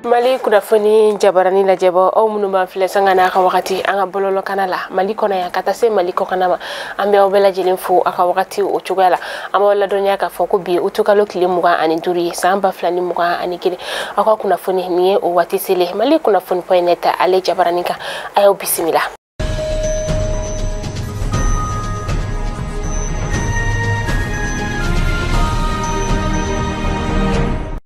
Mali kunnafoni jabarani lajɛbɔ aw minnu b'an filɛ sanga n'a ka wagati an ka bɔlɔlɔkana la Mali kɔnɔ yan ka taa se Mali kɔkana ma, an bɛ aw bɛɛ lajɛlen fo a ka wagati o cogoya la. An b'aw ladɔnniya k'a fɔ ko bi utukalo tile 25 ye san 2021, aw ka kunnafoni nin ye o waati selen Mali kunnafoni point net ale jabarani kan. A y'aw bisimila.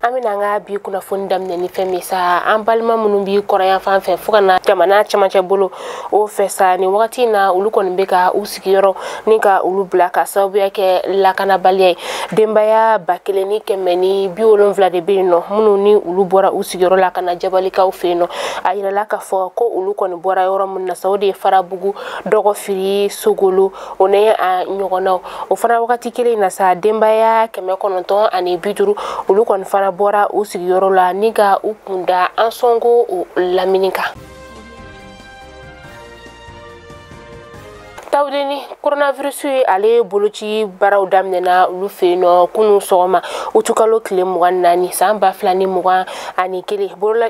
An bɛna an ka bi kunnafoni daminɛ ni fɛn min sa, an balima minnu bi kɔrɔyan fan fɛ fo ka na jamana camancɛ bolo o fɛ sa, nin wagati in na olu kɔni bɛ ka u sigiyɔrɔ ni ka olu bila ka sababuya kɛ lakanabaliya ye. Denbaya 1170 de bɛ yen nɔ minnu ni olu bɔra u sigiyɔrɔ la ka na Jabalikaw fɛ yen nɔ. A yirala k'a fɔ ko olu kɔni bɔra yɔrɔ min na sa, o de ye Farabugu, Dɔgɔfiri, Sogolo o ni a ɲɔgɔnnaw. O fana wagati kelen in na sa, denbaya 950 olu kɔni fana bɔra u sigiyɔrɔ la ni ka u kunda an sɔnko o lamini kan. Tawudeni coronavirus ye ale boloci baaraw daminɛna olu fɛ yen nɔ kunun sɔgɔma utukalo tile 24 san 2021.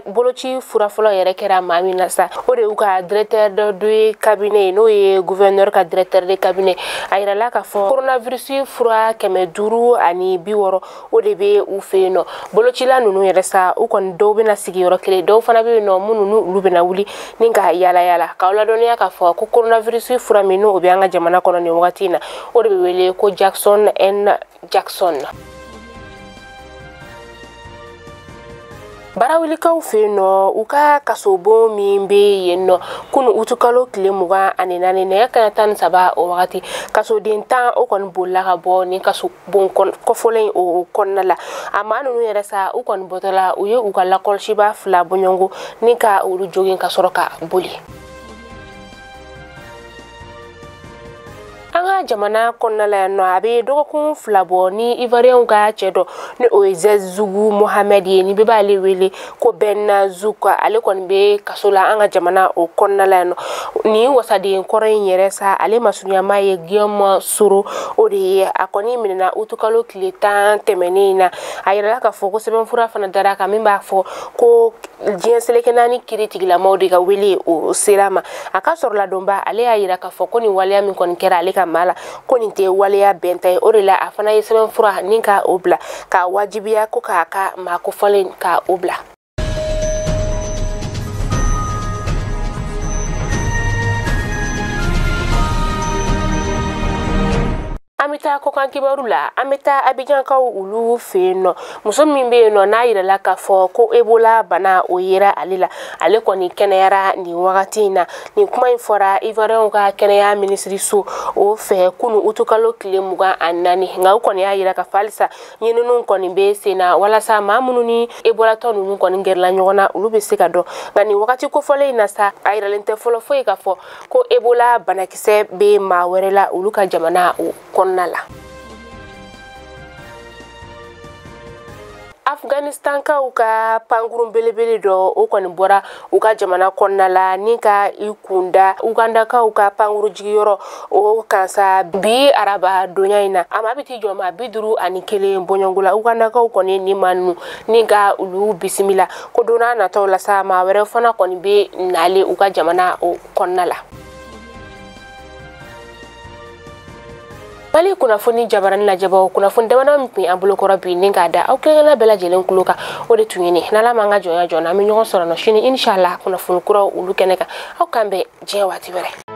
Boloci fura fɔlɔ yɛrɛ kɛra maa min na sa, o de y'u ka directeur de cabinet ye, n'o ye gouverneur ka directeur de cabinet. A yirala k'a fɔ coronavirus fura 560 o de bɛ u fɛ yen nɔ. Bolocila ninnu yɛrɛ sa, u kɔni dɔw bɛna sigi yɔrɔ kelen, dɔw fana bɛ yen nɔ minnu n'olu bɛna wuli ni ka yala yala. K'aw ladɔnniya k'a fɔ ko coronavirus fura min n'o bɛ an ka jamana kɔnɔ nin wagati in na, o de bɛ wele ko Jackson N Jackson. Barawulikaw fɛ yen nɔ, u ka kasobon min bɛ yen nɔ kunun utukalo tile 24 nɛgɛ kanɲɛ 13 o wagati, kasoden 10 o kɔni bolila ka bɔ nin kasobon kɔfɔlen o kɔnɔna la. A maa ninnu yɛrɛ sa, u kɔni bɔtɔla u ye u ka lakɔlɔsiba 2 bɔɲɔgɔnko ni ka olu jogin ka sɔrɔ ka boli. An ka jamana kɔnɔna la yan nɔ, a bɛ dɔgɔkun 2 bɔ ni Ivoiriyɛnw ka cɛ dɔ ni o ye Zezzugu Mohamed ye, ni bɛɛ b'ale wele ko Ben Zouk, ale kɔni bɛ kaso la an ka jamana o kɔnɔna la yan nɔ. Nin wasaden kɔrɔ in yɛrɛ sa, ale masurunyama ye Guillaume Soro o de ye. A kɔni minɛna utukalo tile 10 tɛmɛnen in na. A yirala k'a fɔ ko sɛbɛnfura fana dara kan min b'a fɔ ko diɲɛ seleke naani kiiri tigilamaw de ka wele o sera ma. A ka sɔrɔladonba ale y'a yira k'a fɔ ko nin waleya min kɔni kɛra ale ka maa la, ko nin tɛ waleya bɛnta ye. O de la a fana ye sɛbɛnfura ni ka o bila k'a wajibiya ko k'a ka maa kofɔlen ka o bila. An bɛ taa kɔkan kibaru la, an bɛ taa Abidjankaw olu fɛ yen nɔ. Muso min bɛ yen nɔ n'a yirala k'a fɔ ko Ebola bana o yera ale la, ale kɔni kɛnɛyara nin wagati in na. Nin kuma in fɔra Ivoiriyɛnw ka kɛnɛya minisiriso o fɛ kunun utukalo tile 24. Nka u kɔni y'a yira k'a fɔ halisa ɲininiw kɔni bɛ sen na walasa maa minnu ni Ebolatɔ ninnu kɔni gɛrɛla ɲɔgɔn na olu bɛ se ka dɔn. Nka nin wagati kofɔlen in na sa, a yiralen tɛ fɔlɔ foyi k'a fɔ ko Ebola banakisɛ bɛ maa wɛrɛ la olu ka jamana o kɔnɔna la. Afganistankaw ka pankurun belebele dɔ o kɔni bɔra u ka jamana kɔnɔna la ni ka i kunda Ugandakaw ka pankuru jigiyɔrɔ o kan sa bi araba donya in na. A maa bɛ t'i jɔ maa 51 bɔɲɔgɔnko la. Ugandakaw kɔni ni maa ninnu ni ka olu bisimila ko don n'a nataw la sa, maa wɛrɛ fana kɔni bɛ nalen u ka jamana o kɔnɔna la. Mali kunnafoni jabarani lajɛbaw, kunnafoni damadɔ min tun ye an bolokɔrɔ bi ni k'a da aw kelen-kelenna bɛɛ lajɛlen kulo kan, o de tun ye nin. N'Ala m'an ka jɔnya jɔ, an bɛ ɲɔgɔn sɔrɔ nɔ sini inshallah kunnafoni kuraw olu kɛnɛ kan. Aw k'an bɛn diɲɛ waati wɛrɛ.